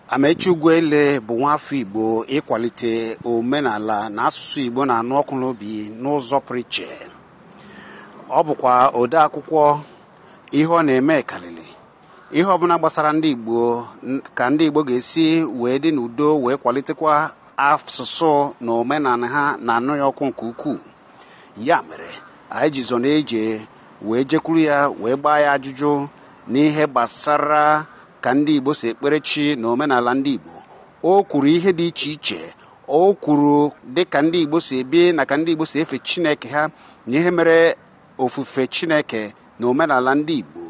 Amaechi Ugwuele bụ nwafọ Igbo ịkwalite omenala na asụsụ Igbo na-anụ ọkụ n'obi n'ụzọ pụrụ iche. Ọ bụkwa ode akwụkwọ. Ihe ọ na-eme karịrị ihe ọbụla gbasara ndị Igbo, ka ndị Igbo ga-esi wee dị n'udo wee kwalitekwa asụsụ na omenala ha na-anụ ya ọkụ nke ukwuu. Ya mere anyị ji zọ na-eje wee jekwuru ya wee gbaa ya ajụjụ n'ihe gbasara ka ndị Igbo si ekpere chi na omenala ndị Igbo. O kwuru ihe dị iche iche. O kwuru dịka ndị Igbo si ebi na ka ndị Igbo si efe Chineke ha, na ihe mere ofufe Chineke na omenala ndị Igbo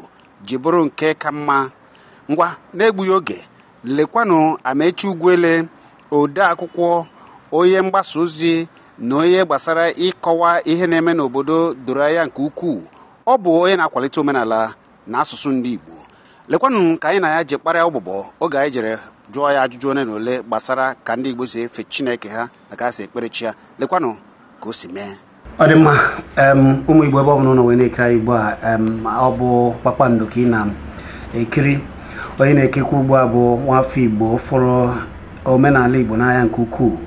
ji bụrụ nke ka mma. Ngwa, na-egbughị oge, lekwanụ Amaechi Ugwuele, ode akwụkwọ, onye mgbasa ozi na onye gbasara ịkọwa ihe na-eme n'obodo doro anya nke ukwuu. Ọ bụ onye na-akwalite omenala na asụsụ ndị Igbo. Lekwanụ ka anyị na ya ji kparịa ụbụbọ oge anyị jere jụọ ya ajụjụ ole na ole gbasara ka ndị Igbo si efe Chineke ha na ka ha si ekpere chi ya. Lekwanụ ka o si mee. Ọ dị mma, ụmụ Igbo, ebe ọ bụla ụlọ wee na-ekiri anyị ugbu a, ọ bụ Kpakpando ka ị na-ekiri. Onye na-ekirikwa ugbu a bụ nwafọ Igbo fụrụ omenala Igbo n'anya nke ukwuu.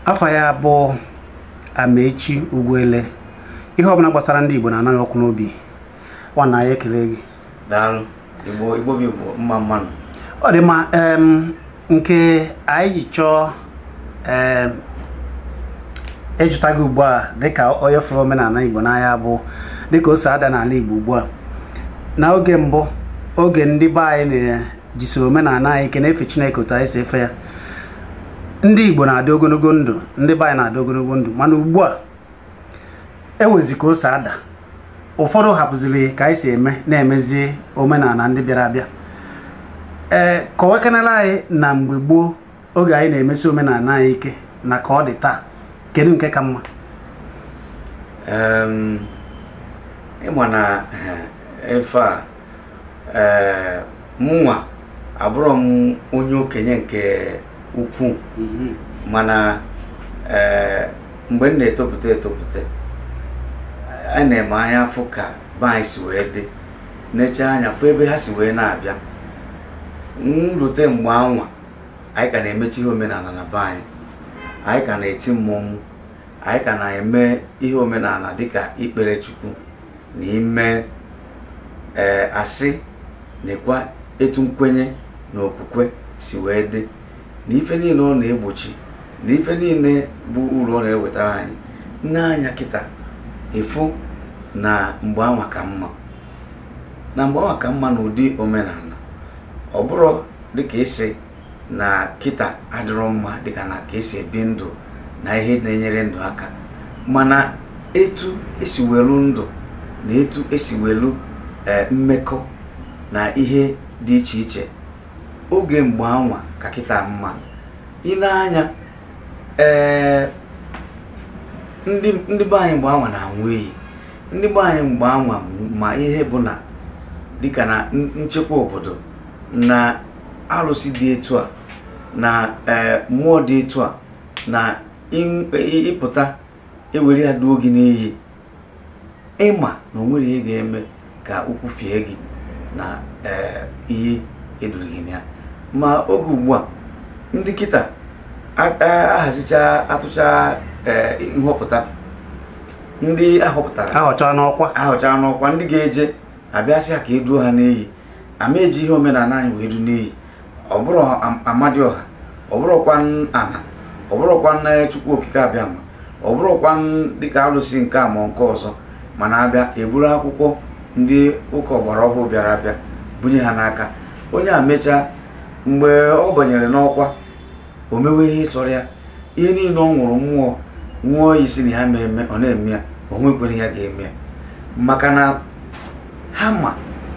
Afọ ya bụ Amaechi Ugwuele. Ihe ọbụla gbasara ndị Igbo na-anaghị ọkụ n'obi. Nwanna anyị, ekele gị. Daalụ. Igbo Igbo bụ Igbo, mma mmanụ. Ọ dị mma. Nke anyị ji chọọ ịjụta gị ugbu a dịka onye fụrụ omenala Igbo n'anya bụ dịka o si ada n'ala Igbo ugbu a. N'oge mbụ, oge ndị be anyị na-jisiri omenala anyị ike na-efe Chineke otu anyị si efe ya, ndị Igbo na-adị ogologo ndụ, ndị be anyị na-adị ogologo ndụ. Mana ugbu a ewezi ka o si ada, ụfọdụ hapụziri ka anyị si eme na-emezi omenala ndị bịara abịa. Ee, kọwakanala anyị na mgbe gboo, oge anyị na-emesi omenala anyị ike, na ka ọ dị taa, kedu nke ka mma? Ịma na efe a, ee, mụnwa abụrọ m onye okenye nke ukwuu, mana ee, mgbe m na-etopụta etopụta, a na-eme anya afụ ka be anyị si wee dị, necha anya fụ ebe ha si wee na-abịa nrute. Mgbe anwa anyị ka na-emechi ihe omenala na be anyị, anyị ka na-eti mmọnwụ, anyị ka na-eme ihe omenala dịka ikpere Chukwu na ime ee asị nekwa etu nkwenye na okwukwe si wee dị, na ife niile ọ na-egbochi, na ife niile bụ uru ọ na-ewetara anyị. Nne anya kịta ịfụ na mgbe anwa ka mma, na mgbe anwa ka mma n'ụdị omenala. Ọ bụrụ dịka isi na kịta adịrọ mma, dịka na ka esi ebi ndụ na ihe na-enyere ndụ aka, mana etu esi welu ndụ na etu esi welu mmekọ na ihe dị iche iche oge mgbe anwa ka kịta mma. Ile anya, ee, ndị be anyị mgbe anwa na-anwụ iyi, ndị be anyị mgbe anwa ma ihe bụ na dịka na nchekwa obodo na alụsị dị etu a na ee mmụọ dị etu a na ịpụta ewere ya duo gị n'iyi, ịma na o nwere ihe ga-eme ka ụkwụ fie gị na ee ihe eduru gị na ya. Ma oge ugbu a, ndị kịta ahazicha atụcha ee nhọpụta, ndị ahọpụtara ahọcha n'ọkwa, ahọchara n'ọkwa, ndị ga-eje abịasị ha ka eduo ha n'iyi, ama eji ihe omenala anyị wee du n'iyi. Ọ bụrụ Amadioha, ọ bụrụkwa ana, ọ bụrụkwa Chukwu Okike Abịama, ọ bụrụkwa dịka alụsị nke a ma nke ọzọ, mana abịa eburu akwụkwọ ndị ụka ọgbara ọhụụ bịara abịa bunye ha n'aka. Onye a mechaa, mgbe ọ banyere n'ọkwa, o mewe ihe sọrọ ya, ihe niile ọ nwụrụ mmụọ nwụọ isi na ya ma eme, ọ na-eme ya, o nwekwere ya ga-eme ya, maka na ha ma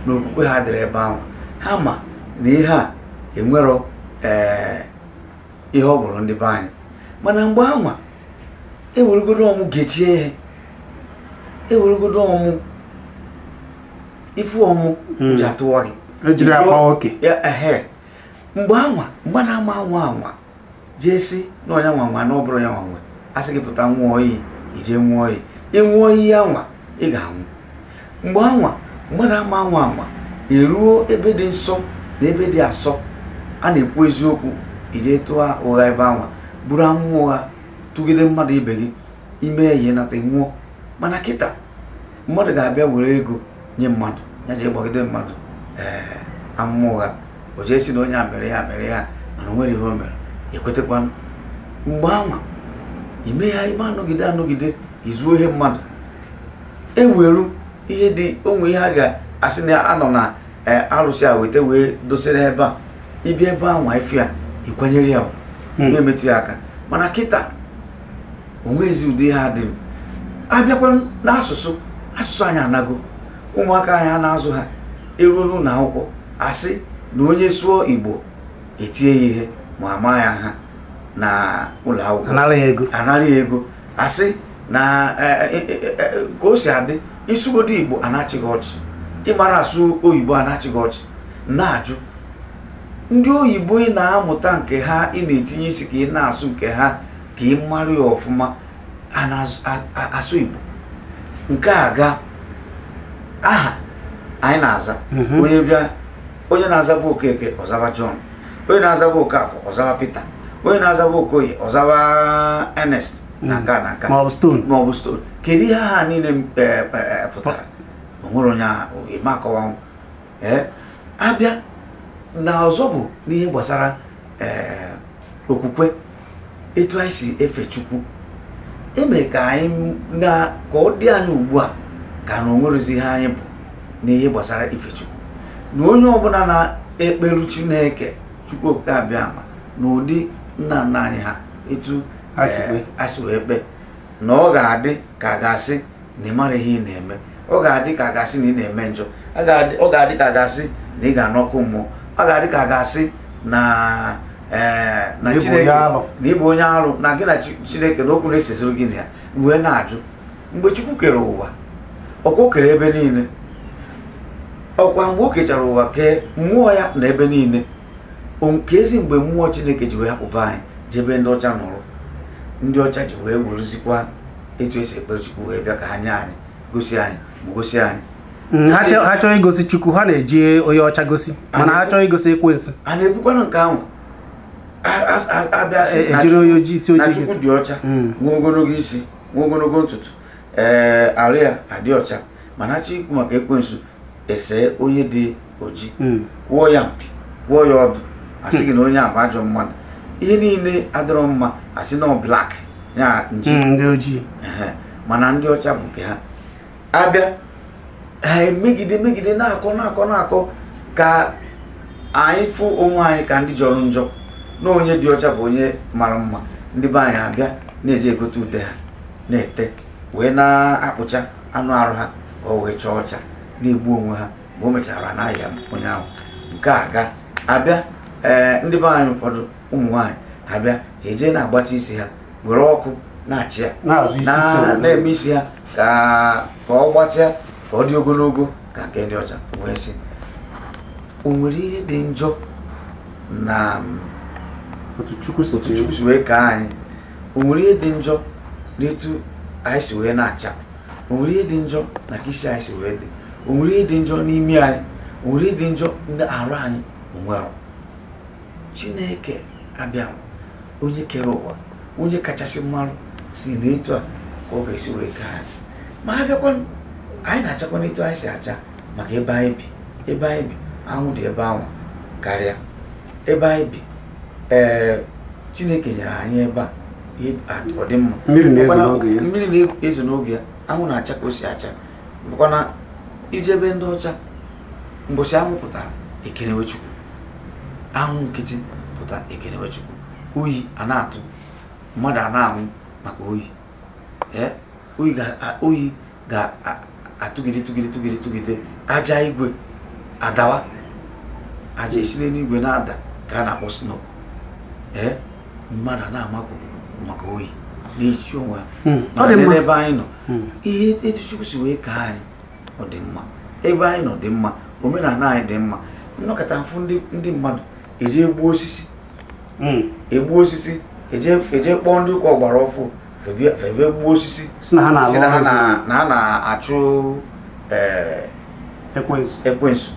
na okwukwe ha dịrị ebe ahụ, ha ma na ihe a enwero ee ihe ọ bụrụ ndị be anyị. Mana mgbe anwa eweregodo ọmụ gechie ihe, eweregodo ọmụ ifu ọmụ ji atụwa gị ejiri akpa oke. Ehe, mgbe anwa mgbe na-ama anwa anwa jee si na ọnya nwa nwa na ọ bụrụ ya nwa nwe asị gị pụta nwụọ iyi, ije nwụọ iyi, ịnwụọ iyi anwa Ị ga-anwụ. Mgbe anwa mmadụ ama anwa ama eruo ebe dị nsọ na ebe dị asọ a na-ekwu eziokwu, ije tụọ ụgha ebe anwa, buru amụma ụgha tụgide mmadụ ibe gị, ime ihe nata nwụọ. Mana kịta mmadụ ga-abịa were ego nye mmadụ ya jee gbagide mmadụ ee amụma ụgha, o jee si na onye a mere ya mere ya, mana o nwere ihe o mere, ekwetekwanụ. Mgbe anwa ime ya ime anọgide anọgide izuo ihe mmadụ, eweru ihe dị onwe ihe a ga-asị na anọ na arụsị a weta wee dosere ebe a, ịbịa ebe anwa ife ya ịkwanyere ya na-emetụ ya aka. Mana kịta onwezi ụdị ihe adị. Abịakwa n'asụsụ, asụsụ anyị anago, ụmụaka anyị a na-azụ ha eruo n'ụlọ akwụkwọ asị na onye sụọ Igbo etie ya ihe ma ama ya ha na ụlọ akwụkwọ, anara ya ego, asị na ka o si adị isugodo Igbo anachighị ọchị, ịmara asụ oyibo anachighị ọchị. Na-ajụ ndị oyibo ị na-amụta nke ha, ị na-etinye isi ka ị na-asụ nke ha ka ị mara ya ọfụma, a na-asụ Igbo nke a ga aha anyị na-aza. Onye bịa, onye na-azaba Okeke ọzaba John, onye na-azaba Okafọ ọzaba Peter, onye na-azaba Okoye ọzaba Ernest, na nka na nka maọbụ Stone. Kedu ihe ha niile pụtara? O nwere onye ime akọwanwụ. Abịa na ọzọ bụ n'ihe gbasara okwukwe, etu anyị si efe Chukwu, eme ka anyị na ka ọ dị anyị ugbu a ka na onwerezi ihe anyị bụ n'ihe gbasara ife Chukwu, na onye ọbụla na-ekperu Chineke Chukwu Okike Abịama na ụdị nna nna anyị ha etu asị wee kpee, na ọ ga-adị ka a ga-asị na ị mara ihe ị na-eme, ọ ga-adị ka a ga-asị na ị na-eme njọ, ọ ga-adị ka a ga-asị na ị ga-anọkụ mmụọ, ọ ga-adị ka a ga-asị na na Chineke na ịbụ onye alụ, na gị na Chineke na okwu na-esesịrị gị na ya. Wee na-ajụ, mgbe Chukwu kere ụwa, ọkwa o kere ebe niile, ọkwa mgbe o kechara ụwa kee mmụọ ya na ebe niile, nke ezi mgbe mmụọ Chineke ji wee hapụba anyị jebe ndị ọcha nọrọ, ndị ọcha ji wee weruzikwa etu esi ekpere Chukwu wee bịa ka ha nye anyị, gosi anyị ma gosi anyị. Ha chọọ igosi Chukwu, ha na-eji onye ọcha gosi, mana ha chọọ igosi ekwensu. A na-ekwukwanụ nke ahụ, abịa sị na Chukwu dị ọcha, nwa ogologo isi, nwa ogologo ntutu, ee arụ ya adị ọcha, mana achọ ikwu maka ekwensu ese onye dị oji, kwụọ ya mpi, kwụọ ya ọdụ, asị gị na onye a bụ ajọ mmadụ. Ihe niile adịrọ mma, asị na ọ blak ya nji ndị ojii, mana ndị ọcha bụ nke ha. Abịa ha emegide megide na-akọ na-akọ na-akọ ka anyị fụ onwe anyị ka ndị jọrọ njọ, na onye dị ọcha bụ onye mara mma. Ndị be anyị abịa na-eji egote ude ha na-ete wee na-akpụcha anụ arụ ha ka ọ wee chọọ ọcha, na-egbu onwe ha ma o mechara n'ahịa onye ahụ. Nke a ga abịa ee ndị be anyị ụfọdụ ụmụ nwaanyị abịa ha eje na-agbacha isi ha were ọkụ na-achị ya na-eme isi ha ka ọ gbatịa ka ọ dị ogologo ka nke ndị ọcha. Wee sị o nwere ihe dị njọ na otu Chukwu si wee kee anyị, o nwere ihe dị njọ n'etu anyị si wee na-acha, o nwere ihe dị njọ na ka isi anyị si wee dị, o nwere ihe dị njọ n'imi anyị, o nwere ihe dị njọ n'arụ anyị, o nwere. Chineke abịa onye kere ụwa, onye kachasị mmarụ, si n'etu a ka ọ ga-esi wee kee anyị. Ma abịakwa anyị na-achakwa n'etu anyị si acha maka ebe anyị bi, ebe anyị bi anwụ dị ebe anwụ karịa ebe anyị bi. Ee, Chineke nyere anyị ebe a ọ dị mma, mmiri na-ezo n'oge ya, anwụ na-acha ka o si acha. Bụkwa na ijebe ndị ọcha mbọchị anwụ pụtara ekenewe Chukwu, anwụ nkịtị pụta ekenewe Chukwu, oyi a na-atụ mmadụ a na-anwụ maka oyi, oyi ga-atụgide tụgide tụgide tụgide, aja igwe adawa, aja esi n'eluigwe na-ada ka a na-akpọ snow. Mmadụ a na-amakwu maka oyi na-echichi onwe ha. N'ebe anyị nọ, ihe etu Chukwu si wee kee anyị ọ dị mma, ebe anyị nọ dị mma, omenala anyị dị mma. Nnọkọta mfụ ndị mmadụ eje egbuo osisi, egbuo osisi, eje kpọọ ndị ụka ọgbara ọfụ Febe gbuo osisi si na ha na-achụ ekwensu.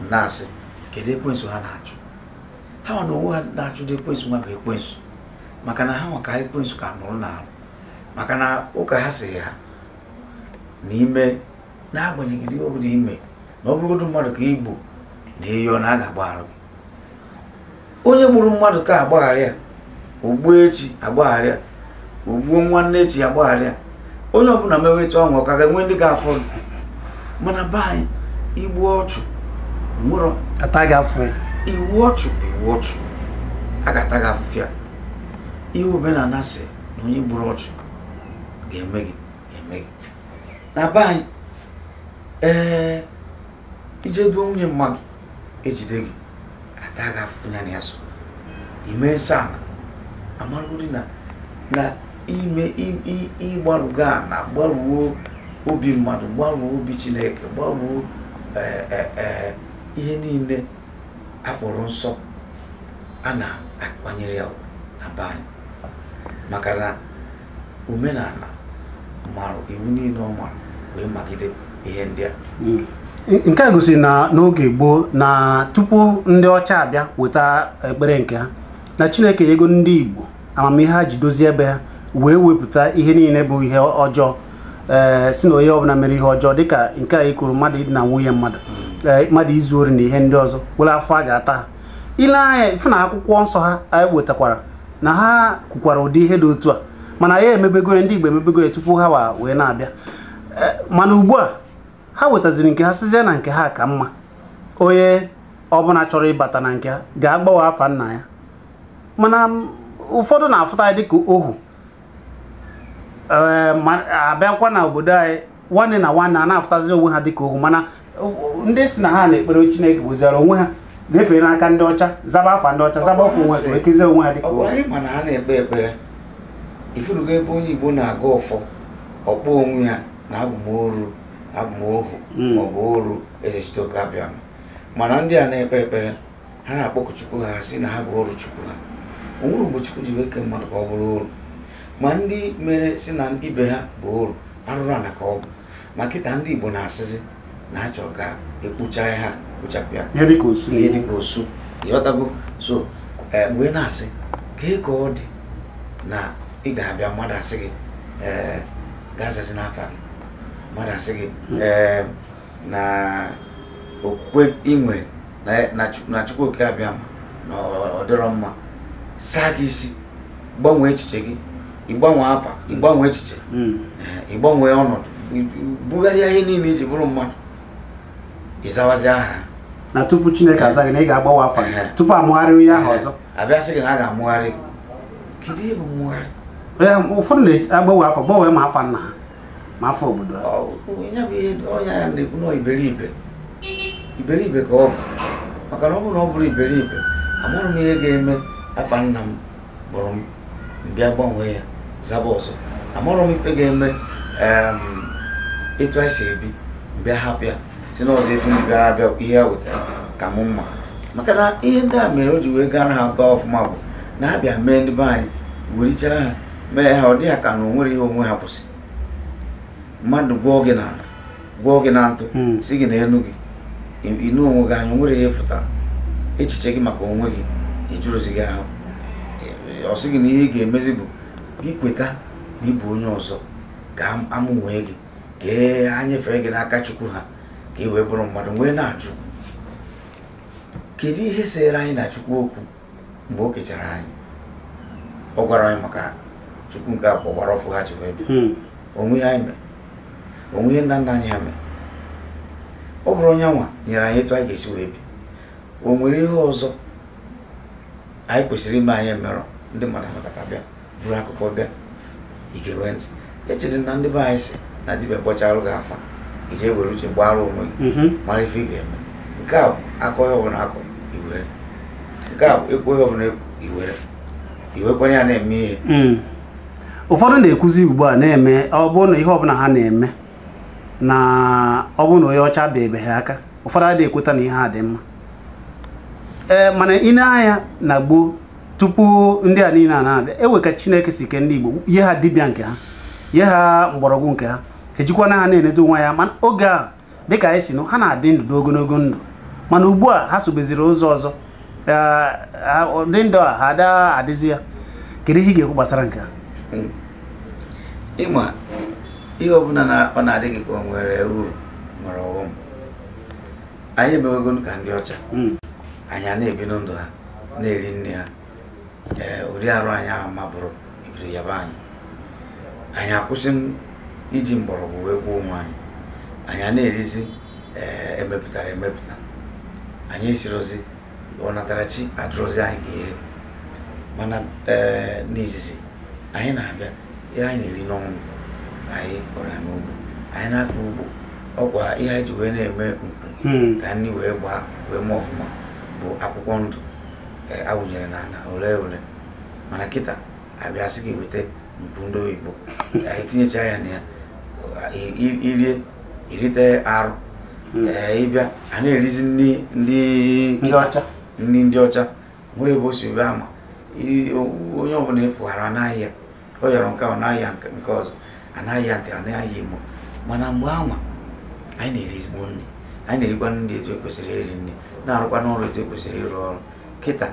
Na-asị kedu ekwensu ha na-achụ? Ha nwa na onwe ha na-achụ dị ekwensu nwa bụ ekwensu, maka na ha nwa ka ekwensu ka nụrụ n'alụ, maka na ụka ha sị ha n'ime na-agbanyeghị dị obodo ime na ọ bụrụgodu mmadụ ka igbo na eyi ọ na a ga-agbaghara gị. Onye gburu mmadụ taa agbaghara ya, ogbuo echi agbaghara ya, ogbuo nwanne echi agbaghara ya. Onye ọbụla mewe etu ahụ ọ ka ga-enwe ndị ga-afọ. Mana be anyị igbu ọchụ nwụrọ iwu ọchụ bụ iwu ọchụ, a ga-ata gị afụfịa. Iwu omenala sị na onye gburu ọchụ ga-eme gị eme gị. Na be anyị ee ije duo nwunye mmadụ ejide gị ata gị afụfụ ya na ya so ime nsọ ala amarụgodi na ime ịgbarụgo ala gbaruo obi mmadụ, gbaruo obi Chineke, gbaruo ihe niile akpọrọ nsọ a na-akwanyere ya na be anyị, maka na omenala marụ iwu niile ọ mara wee magide ihe ndị a. Nke a gosiri na n'oge gboo na tupu ndị ọcha abịa weta ekpere nke ha, na Chineke ego ndị Igbo amamihe ha ji dozie ebe ha wee wepụta ihe niile bụ ihe ọjọọ, si na onye ọbụla mere ihe ọjọọ dịka nke a kwuru mmadụ ịdị na nwunye mmadụ, mmadụ izu ori na ihe ndị ọzọ were afọ a ga-ata ha. Ile anya fụ na akwụkwọ nsọ ha anyị wetakwara na ha kwukwara ụdị ihe dị otu a, mana ya emebego ya, ndị Igbo emebego ya tupu ha wee na-abịa. Mana ugbu a ha wetaziri nke ha sizie na nke ha ka mma. Onye ọbụla chọrọ ịbata na nke ha ga-agbanwe afa nna ya, mana ụfọdụ na-afụta ya dịka ohu. Abịakwa na obodo anyị nwanne na nwanne a na-afụtazi onwe ha dịka ohu, mana ndị si na ha na-ekpere Chineke bụziara onwe ha na-efere n'aka ndị ọcha, zaba afa ndị ọcha, zaba ofe onwe ha, ekezie onwe ha dịka ohu. Anyị ma na ha na-ekpe ekpere ifunugo ebe onye Igbo na-aga ọfọ ọkpọ onwe ya na abụmoru abụmohu maọbụ oru Eze Chitoke Abịama, mana ndị a na-ekpe ekpere ha na-akpọku Chukwu ha sị na ha bụ oru Chukwu ha. O nwere mgbe Chukwu ji wee kee mmadụ ka ọ bụrụ oru, ma ndị mere si na ibe ha bụ oru arụrụ ana ka ọ bụ. Ma kịta ndị Igbo na-asịzi na ha chọrọ ka ekpucha ha kpuchapụ ya ihe dịka osu, ihe dịka osu, ịghọtago? So mgbe na-asị kee ka ọ dị na ị ga-abịa mmadụ asị gị gaa zazi n'afa gị, mmadụ asị gị na okwukwe inwe na Chukwu Okike Abịama na ọ dịrọ mma, saa gị isi, gbanwee echiche gị, ịgbanwe afa, ịgbanwe echiche, ịgbanwe ọnọdụ, bugharịa ihe niile iji bụrụ mmadụ, ịzawazi aha. Na tupu Chineke aza gị na ị ga-agbanwe afa gị tupu amụgharị onye ahụ ọzọ. Abịa sị gị na a ga-amụgharị. Kedu ihe bụ mmụgharị? Ụfọdụ na-agbanwe afọ, gbanwee ma afa nna ha ma afọ obodo ha. Ya bụ ihe onye ya na-ekwu na iberibe iberibe ka ọ bụ, maka na ọ bụrụ na ọ bụrụ iberibe amarụ m ihe ga-eme afa nna m bụrụ m mbịa gbanwee ya zaba ọzọ. Amarụ m ife ga-eme etu anyị si ebi mbịa hapụ ya si n'ọzọ etu ndị bịara abịa ihe a wetara ka m mma, maka na ihe ndị a mere o ji wee gara ha gaa ọfụma bụ na ha bịa mee ndị be anyị werichaa ha mee ha ọ dị ha ka na o nwere ihe onwe ha kwụsị. Mmadụ gwọọ gị n'ala, gwọọ gị na ntụ, si gị na enu gị ịnụ onwe gị anya, o nwere ihe fụtara echiche gị maka onwe gị ejurozi gị ahụ. Ọ sị gị na ihe ị ga-emezi bụ gị kweta na ịbụ onye ọzọ ka amụnwee gị, ka a nyefere gị n'aka Chukwu ha ka ị wee bụrụ mmadụ. Wee na-ajụ kedu ihe sere anyị na Chukwu okwu mgbe o kechara anyị? Ọ gwara anyị maka Chukwu nke akpọ gbara ọfụ ha ji wee bịa onwe ihe anyị mere, onwe ihe nna nna anyị ha mere. Ọ bụrụ onye nwa nyere anyị etu anyị ga-esi wee bi, o nwere ihe ọzọ anyị kwesịrị ime anyị emerọ. Ndị mmadụ anọkọta bịa buru akụkọ bịa igewe ntị. Echere na ndị be anyị si na dibịa gbọcharụ gị afa ije were uche gbara onwe gị mara ife ị ga-eme. Nke a bụ akọ ihe ọbụla akọ iwere, nke a bụ ekwu ihe ọbụla ekwu iwere, iwekwana ya na-eme ihe. Ụfọdụ na-ekwuzi ugbu a na-eme ọ bụrụ na ihe ọbụla ha na-eme na ọ bụrụ na onye ọcha bịa ha aka, ụfọdụ adịghị ekweta na ihe a dị mma. Ee, mana ị na-anya na gboo Tupu ndị a niile a na-abịa, ewe ka Chineke si kee ndị Igbo, ihe ha dibịa nke ha, ihe ha mgbọrọgwụ nke ha, ejikwana ha na-enedo onwe ya. Mana oge a, dịka anyị si nụ, ha na-adị ndụ ogologo ndụ, mana ugbu a ha sobeziri ụzọ ọzọ. Dị ndụ a ha ada adịzi ya. Kedu ihe ị ga-ekwu gbasara nke a? Ịma ihe ọbụla ọ na-adị gị ka o nwere uru nwere ọghọm. Anyị emewego ka ndị ọcha, anyị a na-ebi ndụ ha, na-eri nri ha. Ee, ụdị arụ anyị ahụ mabụrụ ebiri yaba anyị, anyị akwụsị iji mgbọrọgwụ wee gwuo onwe anyị. Anyị a na-erizi ee emepụtara emepụta, anyị esirozi ọnatarachi adụrọzi anyị ka ihe. Mana ee, n'izizi anyị na-abịa, ihe anyị na-eri n'ọnụ anyị kọrọ ya n'ugbo, anyị na-akọ ugbo. Ọkwa ihe anyị ji wee na-eme mkpu ka nri wee gbaa wee mee ọfụma bụ akwụkwọ ndụ awụnyere n'ala ole ole. Mana kịta abịa sị gị weta mkpu ndị oyibo, etinyecha ya na ya, irie irite arụ. Ee, ịbịa a na-erizi nri ndị ọcha, nri ndị ọcha nwere ebe o si ebe ama onye ọbụla efughara anaghị ya, ọ yọrọ nke ọ naghị ya, nke ọzọ anaghị ya, ntị anaghị ya imo. Mana mgbe anwa anyị na-eri ezigbo nri, anyị na-erikwa nri etu ekwesịrị iri nri, na-arụkwa n'ọrụ etu ekwesịrị ịrụ ọrụ. Kịta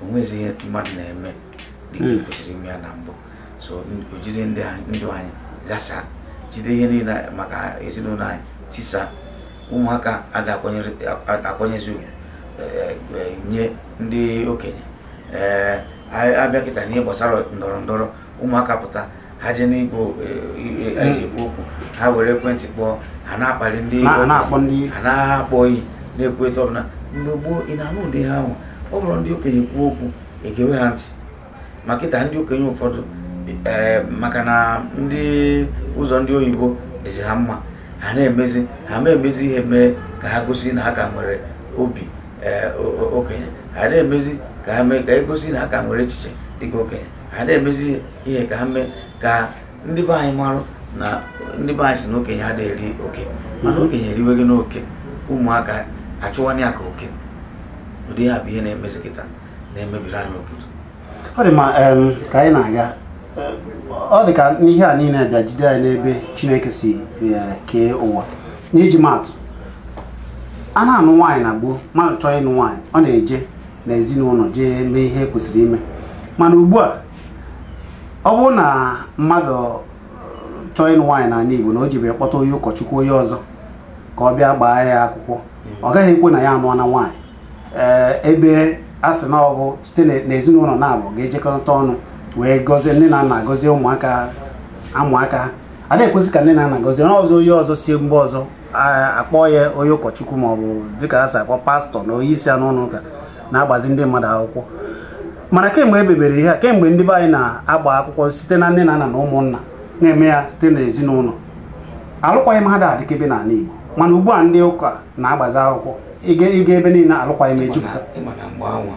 onwezi ihe mmadụ na-eme dịka ekwesịrị ime ya na mbụ. So o jide ndụ anyị gasa, jide ihe niile maka ezinụlọ anyị tisa, ụmụaka akwanyezi ugwu nye ndị okenye. Ee, abịa kịta n'ihe gbasara ndọrọ ndọrọ, ụmụaka pụta ha jee n'igbo eji ekwu okwu, ha were ekwentị kpọọ, ha na-akpali ndị ha na-akpọ iyi na-ekwu etu ọbụla. Mgbe gboo ị na-anụ ụdị ha ahụ, ọ bụrụ ndị okenye kwuo okwu egewe ha ntị. Ma kịta ndị okenye ụfọdụ, ee, maka na ndị ụzọ ndị oyibo dịzi ha mma, ha na-emezi ha ma emezi ihe mee ka ha gosi na ha ka nwere obi okenye, ha na-emezi ka ha mee ka egosi na ha ka nwere echiche dịka okenye, ha na-emezi ihe ka ha mee ka ndị be anyị marụ na ndị be anyị si na okenye adịghị eri oke. Mana okenye eriwego n'oke, ụmụaka achụwana ya ka oke. Ụdị ya bụ ihe na-emezi kịta na-emebiri anyị obodo. Ọ dị ma ka anyị na-aga, ọ dị ka n'ihe a niile bịa jide anyị n'ebe Chineke si kee ụwa. N'iji maatụ, a na-anụ nwaanyị na gboo, mmadụ chọọ ịnụ nwaanyị, ọ na-eje n'ezinụlọ jee mee ihe kwesịrị ime. Mana ugbu a, ọ bụrụ na mmadụ chọọ ịnụ nwaanyị n'ala Igbo na o jibe kpọta onye ụkọchukwu onye ọzọ ka ọ bịa gbaa ya akwụkwọ, ọ gaghị ekwe na ya anụọ na nwaanyị. Ee, ebe a sị na ọ bụ site n'ezinụlọ na-abụ ga-ejekọta ọnụ wee gọzie nne na nna, gọzie ụmụaka amụaka ha. A na-ekwesị ka nne na nna gọzie onye ọzọ, onye ọzọ si mgbe ọzọ akpọ ya onye ụkọchukwu ma ọ bụ dịka a si akpọ pastọ na onye isi ya n'ụlọ ụka na-agbazi ndị mmadụ akwụkwọ. Mana kemgbe e mebere ihe a, kemgbe ndị be anyị na-agba akwụkwọ site na nne na nna na ụmụnna na-eme ya site n'ezinụlọ, alụkwaghị m ha da adịkebe n'ala Igbo. Mana ugbu a ndị ụka na-agbazi akwụkwọ ịga ebe niile, alụkwaghị m ejupụta. Ịma na mgbe anwa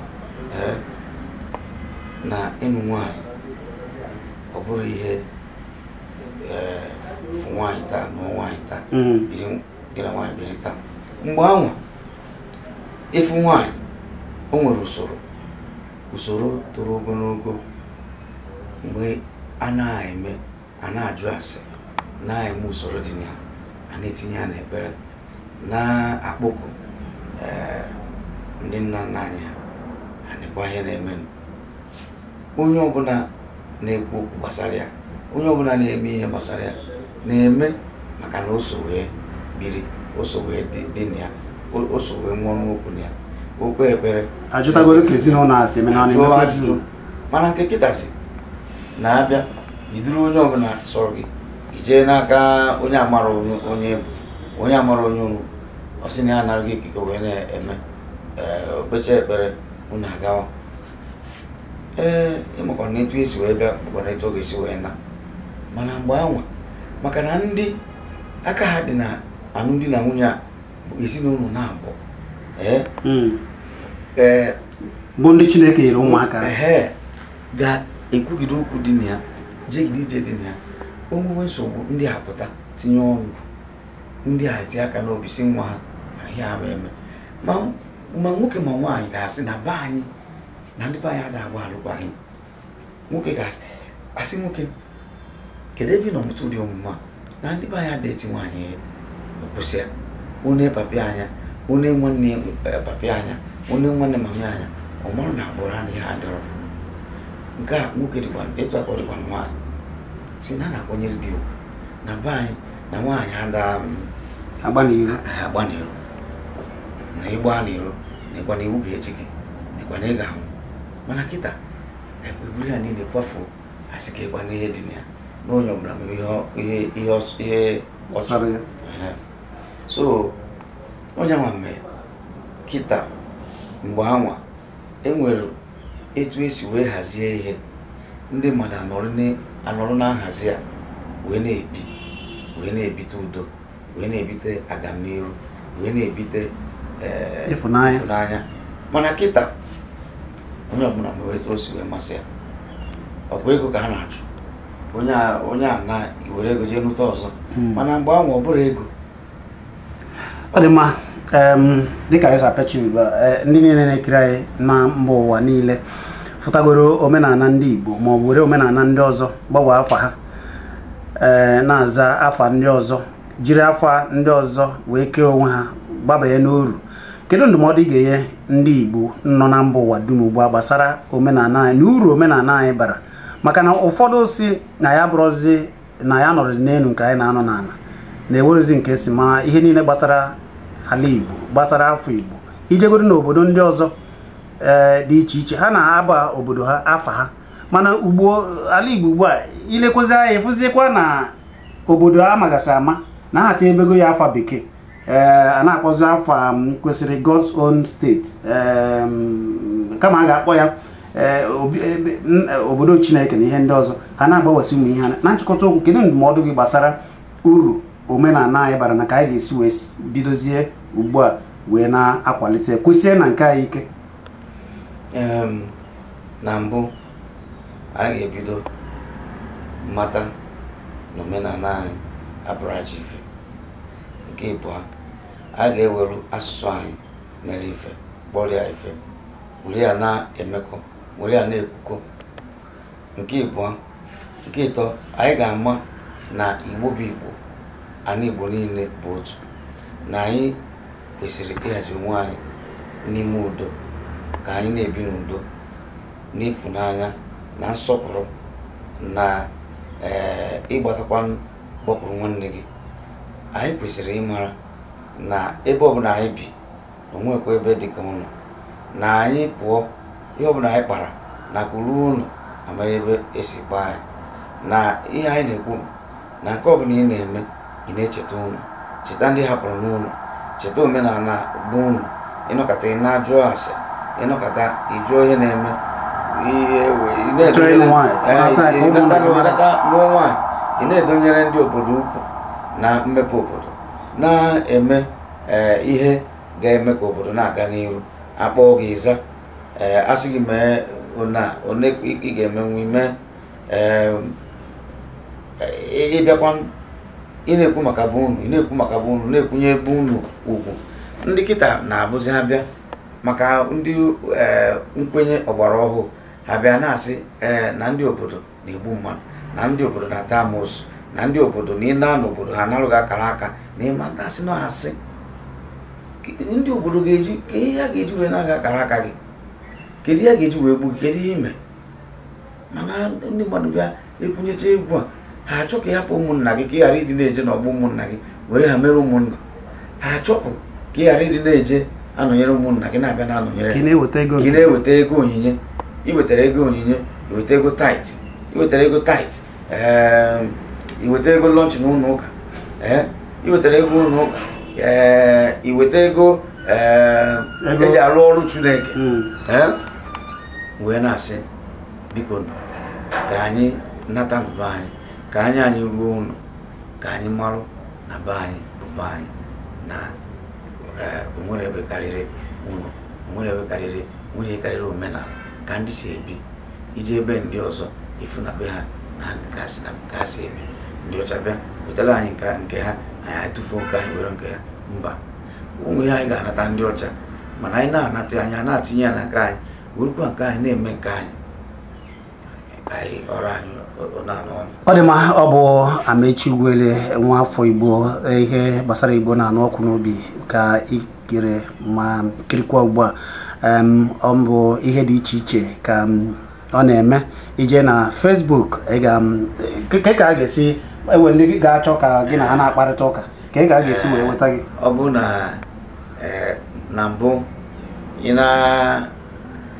na ịnụ nwaanyị ọ bụrụ ihe fụ nwaanyị taa nụọ nwaanyị taa, gị na nwaanyị biri taa. Mgbe anwa ịfụ nwaanyị, o nwere usoro usoro toro ogologo mgbe a na-eme, a na-ajụ ase, na-eme usoro dị na ya, a na-etinye ya n'ekpere, na-akpọku ndị nna nna anyị ha, ha nekwa ihe na-emenụ. Onye ọbụla na-ekwu okwu gbasara ya, onye ọbụla na-eme ihe gbasara ya, na-eme maka na o so wee biri, o so wee dị na ya, o so wee nwụọ n'okwu na ya, okpe ekpere ajụtagoro ka ezinụlọ a si eme na ọ na-emekwa ajụjụ. Mana nke kịta si na-abịa iduru onye ọbụla sọrọ gị ijee n'aka onye amara onye bụ onye amara onye unu, ọ sị na ya anaghị ikike wee na-eme okpecha ekpere unu agawa. Ee, ịmakwa na etu esi wee bịa bụkwa na etu ọ ga-esi wee na. Mana mgbe anwa, maka na ndị aka ha dị na alụmdi na nwunye a bụ ezinụlọ na-abụ ee bụ ndị Chineke nyere ụmụaka ehe ga-ekwugide okwu dị na ya, jegide ije dị na ya. Onwewe nsogbu ndị a pụta tinye ọnụ, ndị a eti aka n'obi si nwa ha ahịa ama eme. Ma nwoke ma nwaanyị ga-asị na be anyị Na ndị be anyị ada agba alụkwaghị m. Nwoke ga-asị nwoke, kedu ebe ị nọ mụta ụdị omume a? Na ndị be anyị ada eti nwaanyị ihe. Kwụsị ya. Onye papi anya, onye nwanne papi anya, onye nwanne mami anya, ọ marụ na agbụrụ ha na ihe adịrọ. Nke a nwoke dịkwa etu aka ọ dịkwa nwaanyị. Si na a na-akwanyere di ugwu. Na be anyị na nwaanyị ada agba n'iru. Agba n'iru. Na ịgba n'iru, na ịgba n'iwu ga-eji gị, na ịgba na ị ga-anwụ. Mana kịta eburu ya niile kwafuo, asị ka ịgba n'ihe dị na ya. Na onye ọbụla mere ihe ọ chọrọ. So onye nwa mee kịta mgbe anwa enwere etu esi wee hazie ihe, ndị mmadụ anọrọ na nhazi a wee na-ebi, wee na-ebite udo, wee na-ebite agamniru, wee na-ebite ịfụnanya. Mana kịta onye ọbụla mere etu o si wee masị ya. Ọkwa ego ka ha na-achụ. Onye a na-ewere ego jee nụta ọzọ. Mana mgbe anwa ọ bụrụ ego. Ọ dị mma. Dịka anyị apechi ugbu a, ndị niile na-ekiri anyị na mba ụwa niile fụtagoro omenala ndị Igbo ma ọ bụ were omenala ndị ọzọ gbanwee afa ha, na-aza afa ndị ọzọ, jiri afa ndị ọzọ wee kee onwe ha gbabanye n'oru. Kedu ndụmọdụ ị ga-enye ndị Igbo nọ na mba ụwa dum ugbu a gbasara omenala anyị na uru omenala anyị bara? Maka na ụfọdụ si na ya bụrụzi na ya nọrọzi n'elu nke anyị na-anọ n'ala, na-ewerezi nke si ma ihe niile gbasara ala Igbo, gbasara afọ Igbo. Ijegoro n'obodo ndị ọzọ dị iche iche, ha na-aba obodo ha afa ha, mana ugbo ala Igbo ugbu a ilekwezi anya ịfụzikwa na obodo amagasị ama na ha tinyebego ya afa bekee, a na-akpọzi afa kwesịrị God's own state, kama a ga-akpọ ya obodo Chineke na ihe ndị ọzọ. Ha na-agbawasị ụmụ ihe. Na nchịkọta okwu, kedu ndụmọdụ gị gbasara uru omenala anyị bara na ka anyị ga-esi wee bidozie ugbu a wee na-akwalite kwụsie na nke anyị ike? Na mbụ anyị ga-ebido mata na omenala anyị abụrụ ajọ ife. Nke ịbụọ, anyị ga-eweru asụsụ anyị mere ife, kpọrọ ya ife, were ya na-emekọ, were ya na-ekwukọ. Nke ịbụọ, nke ịtọ, anyị ga-ama na Igbo bụ Igbo, anyị Igbo niile bụ otu, na anyị kwesịrị ịhazi onwe anyị n'ime udo, ka anyị na-ebi n'udo, n'ịfụnanya na nsọpụrụ, na ịgbatakwa gbapụrụ nwanne gị. Anyị kwesịrị ịmara na ebe ọbụla anyị bi, onwekwa ebe dị ka ụlọ, na anyị pụọ, ihe ọbụla anyị kpara na kwuru ụlọ amara ebe esi gbaa anyị. Na ihe anyị na-ekwu na nke ọbụla ị na-eme, ị na-echeta ụlọ, cheta ndị hapụrụ n'ụlọ, cheta omenala bụ ụlọ. Ịnọkọta ị na-ajụ ase, ịnọkọta ịjụọ ihe na-eme, nụọ nwaanyị, ị na-edonyere ndị obodo ukwu na mmepe obodo, na-eme ihe ga-eme ka obodo na-aga n'iru. Akpọọ gị ịza, asị gị mee one ị ga-emenwu ime. Ịbịakwa ị na-ekwu maka bụ unu, ị na-ekwu maka bụ unu, na-ekwunye bụ unu ugwu. Ndị kịta na-abụzi ha bịa maka ndị nkwenye ọgbara ọhụụ, ha bịa na-asị na ndị obodo na-egbu mmadụ, na ndị obodo na-ata amoosu, na ndị obodo na ị na n'obodo ha narụghị akara aka, na ịma asị na asị ndị obodo ga-eji ka ihe a ga-eji wee na-aga akara aka gị, kedu ihe a ga-eji wee gbu gị, kedu ihe ime. Mana ndị mmadụ bịa ekwunyecha egwu a, ha achọ ka ịhapụ ụmụnna gị, ka ị ghara ịdị na-eje n'ọgbọ ụmụnna gị were ha mere ụmụnna. Ha achọpụ ka ị ghara ịdị na-eje anọnyere ụmụnna gị, na-abịa na-anọnyere ka ị na-eweta ego onyinye. Ị wetara ego onyinye, ị weta ego tait, ị wetara ego tait, ị weta ego lọnch n'ụlọ ụka, ị wetara ego ụlọ ụka, ị weta ego eji arụ ọrụ Chineke. Wee na-asị biko ka anyị nata n'ụba anyị, ka anyị ruo ụlọ, ka anyị marụ na be anyị bụ be anyị, na onwere ebe karịrị ụlọ, onwere ebe karịrị nwere karịrị omenala ka ndị si ebi. Ije ebe ndị ọzọ ifu na be ha na ka si ebi. Ndị ọcha bịa wetara anyị nke ha, anyị atụfuo nke anyị were nke ha. Mba, ụmụ ihe anyị ga-anata ndị ọcha, mana anyị na-anata, anyị na-atinye ya na nke anyị. Werukwa nke anyị na-eme nke anyị ka anyị ọrụ anyị ọ na-anụ ọnụ. Ọ dị mma. Ọ bụ Amaechi Ugwuele, nwa afọ Igbo, ihe gbasara Igbo na-anụ ọkụ n'obi ka ikere ma kirikwa ugbu a. Ọ bụ ihe dị iche iche ka ọ na-eme. Ije na Facebook, ị ga ka a ga-esi ewe ndị ga-achọ ka gị na ha na-akparịta ụka, ka ị ga ga-esi wee nweta gị? Ọ bụ na na mbụ ị na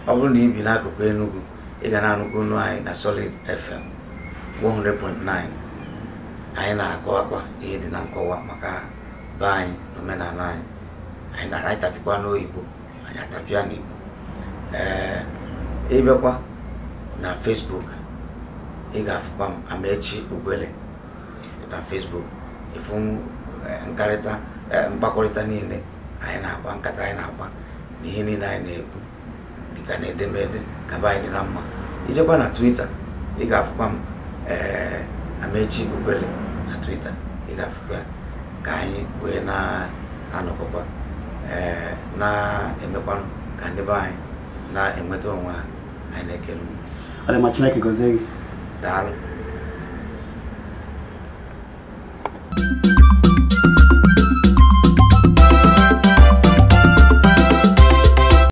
ọ bụrụ na ị bi n'akụkụ Enugu, ị ga na-anụkwu onu anyị na Solid FM 100.9. Anyị na-akọwakwa ihe dị na nkọwa maka be anyị na omenala anyị. Anyị na tapịkwa n'oyibo, anyị atapịa n'Igbo. Ee, ịbịakwa na Facebook, ị ga-afụkwa m, Amaechi Ugwuele, na Facebook. Ịfụ nkarịta, mkpakọrịta niile anyị na-akpa, nkata anyị na-akpa na ihe niile anyị na-ekwu dịka na edemede ka be anyị dị na mma. Ijekwa na Twitter, ị ga-afụkwa m, ee, Amaechi Ugwuele na Twitter. Ị ga-afụkwa ya ka anyị wee na-anọkọkwa, ee, na-emekwanụ ka ndị be anyị na-enweta onwe ha. Anyị na-ekele unu. Ọ dị mma. Chineke gọzie gị. Daalụ.